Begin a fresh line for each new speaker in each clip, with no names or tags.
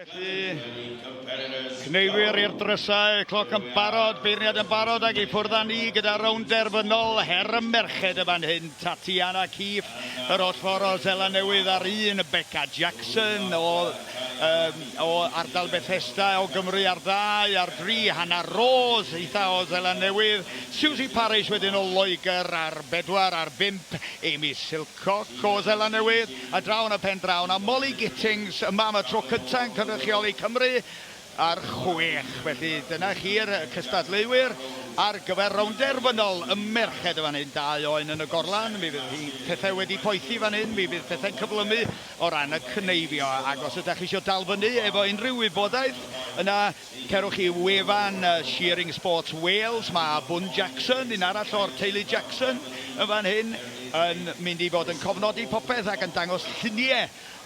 Felly, cneifwyr i'r drysau, cloc yn barod, beirniad yn barod ac i ffwrdd â ni gyda rownd derfynol her y merched y fan hyn. Tatiana Keefe, yr holl ffordd o Seland Newydd ar un, Becca Jackson o, um, o ardal Bethesda o Gymru ar ddau, ar dri, Hannah Rose, eitha o Seland Newydd, Susie Parish wedyn o Loegr ar bedwar, ar bump, Amy Silcock o Seland Newydd, A draw yn y pen draw 'na Molly Gittings yma am y tro cynta' yn cynrychioli Cymru ar chwech. Felly dyna chi'r cystadleuwyr ar gyfer rownd derfynol y merched yn fan hyn. Dau oen yn y gorlan, mi fydd hi pethau wedi poethi fan hyn, mi fydd pethau'n cyflymu o ran y cneifio. Ac os ydach chi isio dal fyny efo unrhyw wybodaeth, yna Cerwch i wefan Shearing Sports Wales, mae Bwn Jackson, un arall o'r teulu Jackson yn fan hyn, yn mynd i fod yn cofnodi popeth ac yn dangos lluniau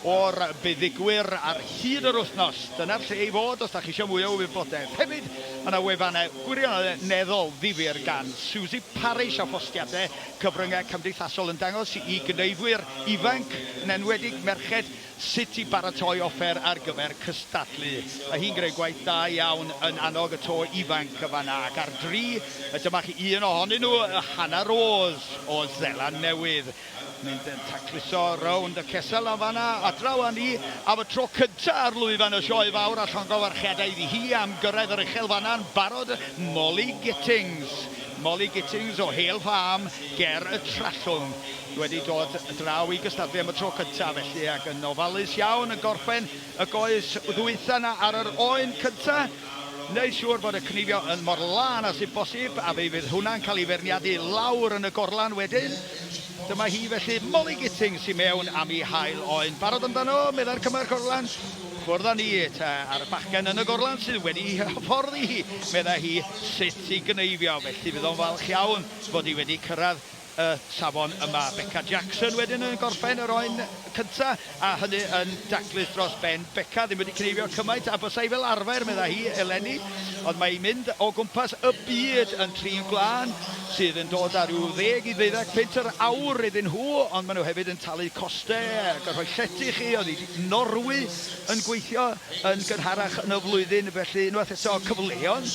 o'r buddugwyr ar hyd yr wythnos. Dyna'r lle i fod os da chi eisiau mwy o wybodaeth. Hefyd, mae yna wefannau gwirioneddol ddifyr gan Suzy Parish a phostiadau cyfryngau cymdeithasol yn dangos i gneifwyr ifanc, yn enwedig merched, Sut i baratoi offer ar gyfer cystadlu. Mae hi'n gwneud gwaith da iawn yn annog y to ifanc yn fan'na. Ac ar dri, dyma chi un ohonyn nhw, Hannah Rose o Seland Newydd. Mynd yn tacluso rownd y cesel yn fan'na, a draw â ni am y tro cynta' ar lwyfan y Sioe Fawr, a llongyfarchiadau iddi hi am gyrraedd yr uchel fan'na yn barod, Molly Gittings. Molly Gittings o Hale Farm ger y Trallwng. Wedi dod draw i gystadlu am y tro cyntaf felly ac yn ofalus iawn yn gorffen y goes ddwytha 'na ar yr oen cynta. Wneud siŵr bod y cneifio yn mor lân â sy'n bosib a fe fydd hwnna'n cael ei feirniadu lawr yn y gorlan wedyn. Dyma hi felly, Molly Gittings i mewn am ei hail oen. Barod amdano? Meddai'r cymar gorlan. Ffwrdd â ni te a'r bachgen yn y gorlan sydd wedi hyfforddi hi, meddai hi, sut i gneifio. Felly fydd o'n falch iawn fod hi wedi cyrraedd y safon yma. Beca Jackson wedyn yn gorffen yr oen cynta, a hynny yn daclus dros ben. Beca ddim wedi cneifio cymaint a bysai fel arfer, meddai hi, eleni, ond mae hi'n mynd o gwmpas y byd yn trin gwlân, sydd yn dod â rhyw ddeg i ddeuddeg punt yr awr iddyn nhw, ond maen nhw hefyd yn talu costau ac yn rhoi llety i chi. Oedd hi Norwy yn gweithio yn gynharach yn y flwyddyn, felly unwaith eto cyfleon.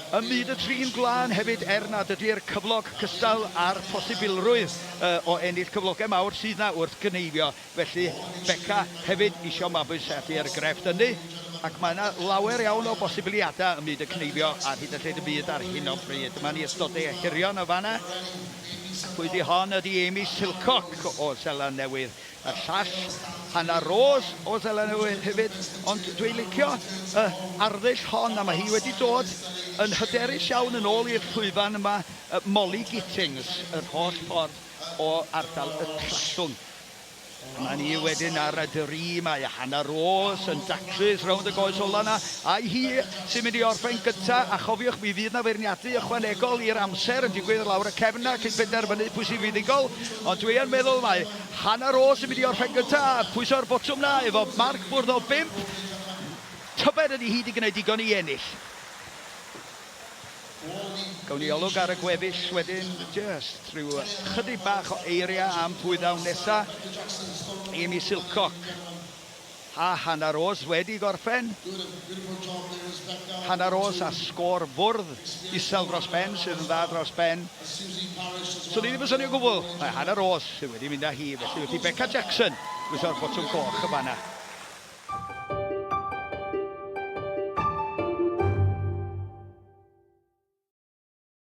Ym myd y trin gwlân hefyd, er nad ydy'r cyflog cystal â'r posibilrwydd o ennill cyflogau mawr sydd 'na wrth gneifio. Felly, Beca hefyd isio mabwysiadu'r grefft ynni, ac mae 'na lawer iawn o bosibiliadau ym myd y cneifio ar hyd a lled y byd ar hyn o bryd. Dyma ni ystodau hirion yn fan'na. Pwy 'di hon? Ydy Amy Silcock o Seland Newydd. Y llall, Hannah Rose o Seland Newydd hefyd, ond dwi'n licio y arddull hon a mae hi wedi dod yn hyderus iawn yn ôl i'r llwyfan yma, Molly Gittings, yr holl ffordd o ardal y Trallwng. Dyma ni wedyn ar y dri, mae Hannah Rose yn daclus rownd y goes ola 'na, a'i hi sy'n mynd i orffen gynta, a chofiwch mi fydd 'na feirniadu ychwanegol i'r amser yn digwydd lawr y cefn 'na cyn penderfynu pwy sy'n fuddugol, ond dwi yn meddwl mai Hannah Rose yn mynd i orffen gynta, a pwyso'r botwm 'na efo marc bwrdd o bump. Tybed ydy hi 'di gwneud digon i ennill? Gawn ni olwg ar y gweddill wedyn, jyst rhyw chydig bach o eiriau am pwy ddaw nesa. Amy Silcock a Hannah Rose wedi gorffen. Hannah Rose a sgôr fwrdd isel dros ben, sydd yn dda dros ben. Swn i ddim yn synnu o gwbl, mae Hannah Rose sydd wedi mynd â hi, felly wrth i Beca Jackson bwyso'r botwm coch yn fanna.